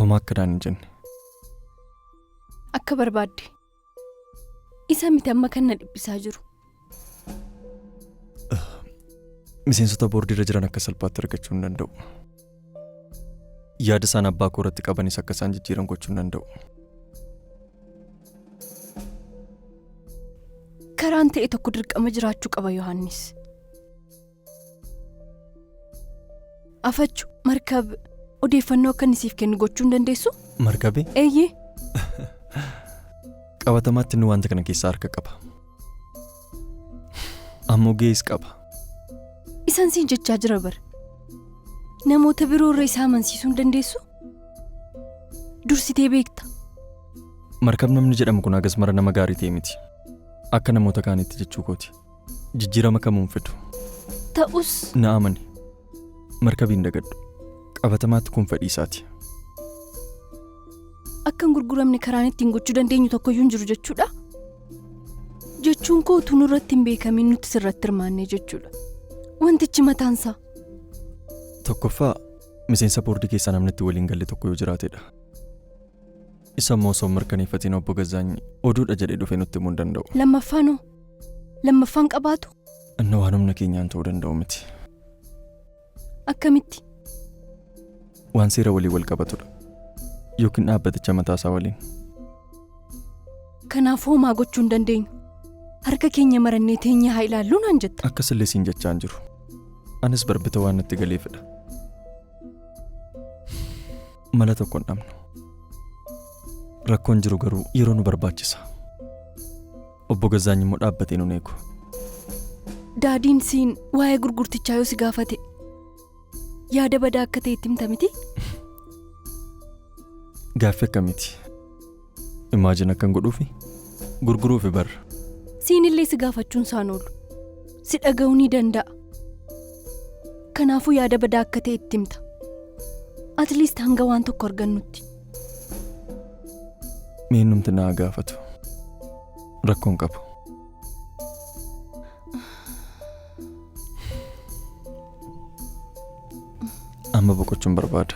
Homaa akkanaan hin jenne. Akka barbaadde. Isa miti amma kan na dhiphisaa jiru. Miseensota boordiirra jiran akka salphaatti argachuu hin danda'u. Yaada isaan abbaa koo irratti qabanis akka isaan jijjiiran gochuu hin danda'u. Karaan ta'e tokko dirqama jiraachuu qaba Yohaannis. Afachu markab odeeffannoo akka inni siif kennu gochuu hin dandeessu? Markabi Eeyyee. Qabatamaatti inni wanta kana keessaa harka qaba. Ammoo ga'ees qaba. Isan siin jechaa jira bara. Namoota biroo irra isaa amansiisuu hin dandeessu? Dursitee beekta. Markab namni jedhamu kun hagas mara nama gaarii ta'e miti. Akka namoota kaanitti jechuu kooti. Jijjiirama kamuu hin fidu. Ta'us Na amani. Markabiin dagadhu. Qabatamaatti kun fedhii isaati. Akka hin gurguramne karaan ittiin gochuu dandeenyu tokkoyyuu hin jiru jechuudha. Jechuun koo utuu nurratti hin beekamiin nuti sirratti hirmaanne jechuudha. Wantichi mataansaa. Tokkoffaa, miseensa boordii keessaa namni itti waliin galle tokko yoo jiraatedha. Isa immoo osoo hin mirkaneeffatiin obbo Gazaanyi oduudha jedhee dhufee nutti himuu hin danda'u. Lammaffaanoo? Lammaffaan qabaatu? Inni waan humna keenyaan ta'uu danda'u miti. Akkamitti? Waan seera waliin wal qabatudha. Yookiin dhaabbaticha mataasaa waliin. Kanaaf homaa gochuu hin dandeenyu. Harka keenya marannee teenyee haa ilaalluu naan jetta. Akkasillee siin jechaa hin jiru. Anis barbita waan natti galeefidha. Mala tokko hin dhabnu. Rakkoon jiru garuu yeroo nu barbaachisa. Obbo Gazaany immoo dhaabbatee nun eegu. Daadiin siin waa'ee gurgurtichaa yoo si gaafate yaada badaa akka ta'e itti himta miti? Gaaffii akkamiiti? Imaajin akkan godhuufi? Gurguruufi barra. Siin illee si gaafachuun isaan oolu. Si dhaga'uu ni danda'a. Kanaafuu yaada badaa akka ta'e itti himta. At least hanga waan tokko argannutti. Mee innumti na haa gaafatu. Rakkoon qabu. Amma boqochuun barbaada.